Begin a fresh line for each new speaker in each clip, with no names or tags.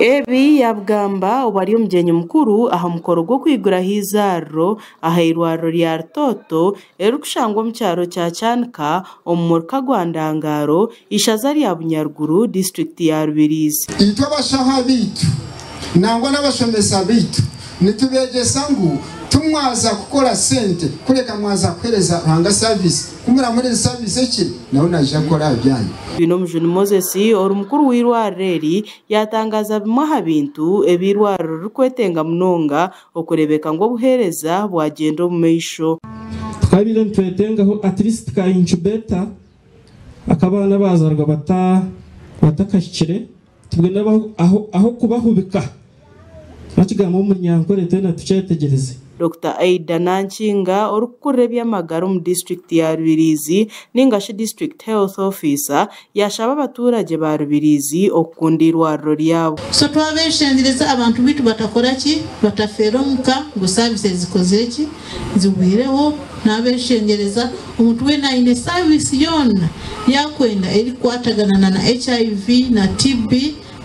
Ebi yaabigamba obu ari omugyenyi mukuru aha mukoro gw'okwiguraho eizaariro aha irwariro rya Rutoto erikushangwa omu kyaro kya Kyanika omu muruka gwa Ndangaro, eishaza rya Bunyaruguru, disiturikiti ya Rubirizi.
Itwe abashaho abaitu nangwa n'abashomesa baitu nitubeegyesa ngu timwaza kukora sente kureka mwaza kuheereza Ruhanga saviisi. Ku muramuheereza saviisi ekiri nawe naija kukora aha byanyu.
Twinomujuni Moses ori mukuru w'eirwariro eri yatangaza bimwe aha bintu ebi eirwariro ririkwetenga munonga okureebeka ngu obuheereza bwagyenda omu maisho.
Tukabaire nitwetengaho at least ka incubator ak'abaana abaazarwa batakahikire tubone ah'okubahubika. Bakigamba omu Runyankore twena tukyetegyereze.
Dokita Aidah Nankinga orikukurira eby'amagara omu disiturikiti ya Rubirizi ninga shi District Health Officer yaashaba abaturagye ba Rubirizi okukunda eirwariro ryabo.
So twabeshengyereza abantu baitu batakora ki, batafeera omuka ngu services zikozire ki, zihwireho. Nabeshengyereza omuntu weena aine service yoona yakwenda erikukwatagana na HIV na TB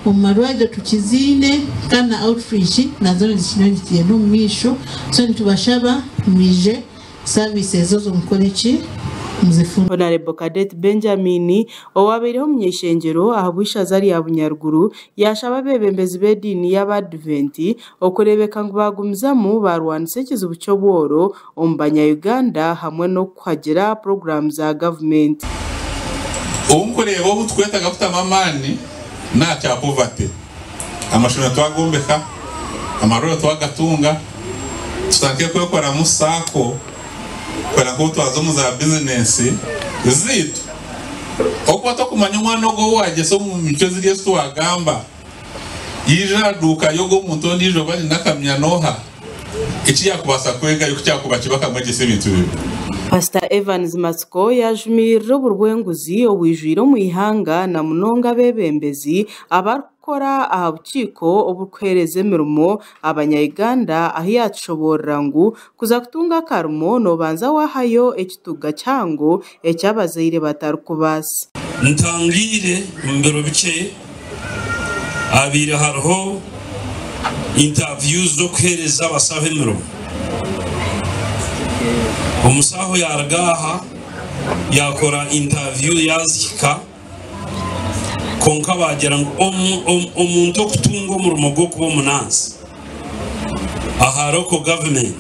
omu marwariro tukiziine kandi na outreach nazo nizikiriyo nizigyenda omu maisho so nitubashaba mwije service ezo mukore ki muzifune.
Honarebo Cadet Benjamin owabaireho omuny'eishengyero ahabw'eishaza rya Bunyaruguru yaashaba abeebembezi b'ediini y'Abaadiventi okureebeka ngu baagumizamu baarwanisa ekizibu ky'obworo omu banya-Uganda hamwe n'okuhagira puroguraamu za gavumenti.
Obu nkureeba obu tukwetaaga kutamu amaani n'aha kya poverty. Amashomero twagombeka, amarwariro twagatunga, tutandike kwekoramu sacco kureba nk'obu twaza omu za bizinesi zaitu. Okuba tokumanya omwana ogu ou wagyesa omu micwe ziri ezi twagamba, yaija aha duuka y'ogu omuntu ondiijo oba nyina akamenya n'oha, eki yaakubaasa kwegayo ku kyakuba kibi akamwegyesa ebintu bibi.
Pasita Evans Matsiko yaajumirira oburi bw'enguzi obwijwire omu ihanga na munonga abeebembezi abarikukora aha bukiiko oburikuheereza emirimo abanya-Uganda ahu yaatushoboorora ngu kuza kutunga akarimo noobanza waahayo ekituga kihango eki abazaire batarikubaasa.
Ntangaire omu biro bikye habaire hariho interviews z'okuheereza abasaho emirimo. Omusaho yaruga aha yakora interview yazihika kwonka bagira ngu omuntu okutunga omurimo gw'okuba omunansi aha local government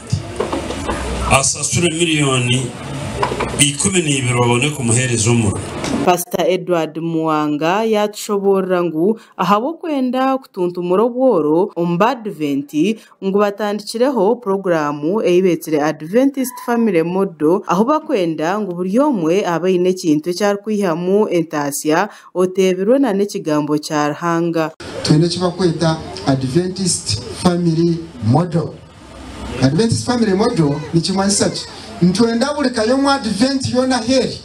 asasure miriyoni 12 babone kumuheereza omurimo.
Pasita Edward Muwanga yaatushoboorora ngu ahabw'okwenda kutuntumura obworo omu baadiventi ngu batandikireho puroguraamu ei beetsire Adventist Family Model ahu bakwenda ngu buri omwe abe aine ekintu eki arikwihamu entaasya oteebirwe na n'ekigambo kya Ruhanga.
Twine eki barikweta Adventist Family Model. Adventist Family Model nikimanyisa ki? Nitwenda buri ka y'Omuadventi yoona ahu eri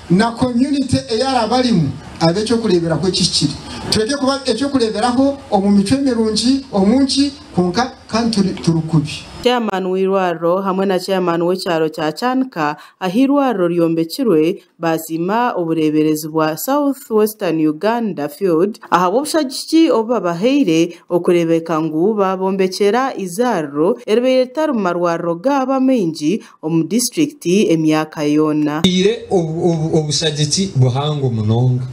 na community ei araabe arimu abe eky'okureeberaho ekihikire. Tureke kuba eky'okureeberaho omu micwe mirungi, omu nki, kwonka kandi turi kubi.
Chairman w'eirwariro hamwe na chairman w'ekyaro kya Kyanika ahu eirwariro ryombekirwe Baasiima obureeberezi bwa South Western Uganda Field ahabw'obushagiki obu babahaire okureebeka ngu baabombekyera eizaariro eribaire ritari mu marwariro gaabo amaingi omu disiturikiti emyaka yoona.
Twire obushagiki buhango munonga.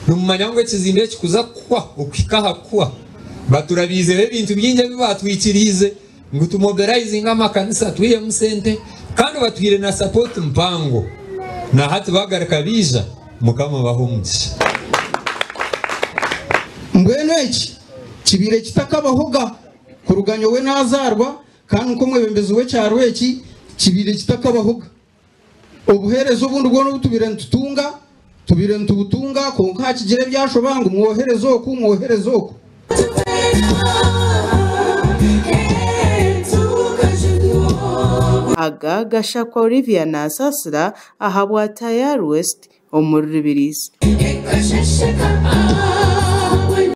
Nimumanya ngu ekizimbe eki kuza kuhwa okuhika aha kuhwa baturabiizeho ebintu bingi ebi baatwikiriize. Ngu tumobilizinge amakanisa twihemu sente kandi batwire na support mpango nahati bagaruka baija mukama abahe omugisha.
Mbwenu eki kibaire kitakabahoga kuruga nyowe nazaarwa kandi nk'omwebembezi w'ekyaro eki kibaire kitakabahoga. Obuheereza obundi bwona obu tubaire nitutunga, tubaire nitubutunga kwonka hakigira ebyashoba ngu mwohereze oku, mwohereze oku.
Aga gashakwa Olivia Nasasira ahabwa Tayari West omuri Rubirizi.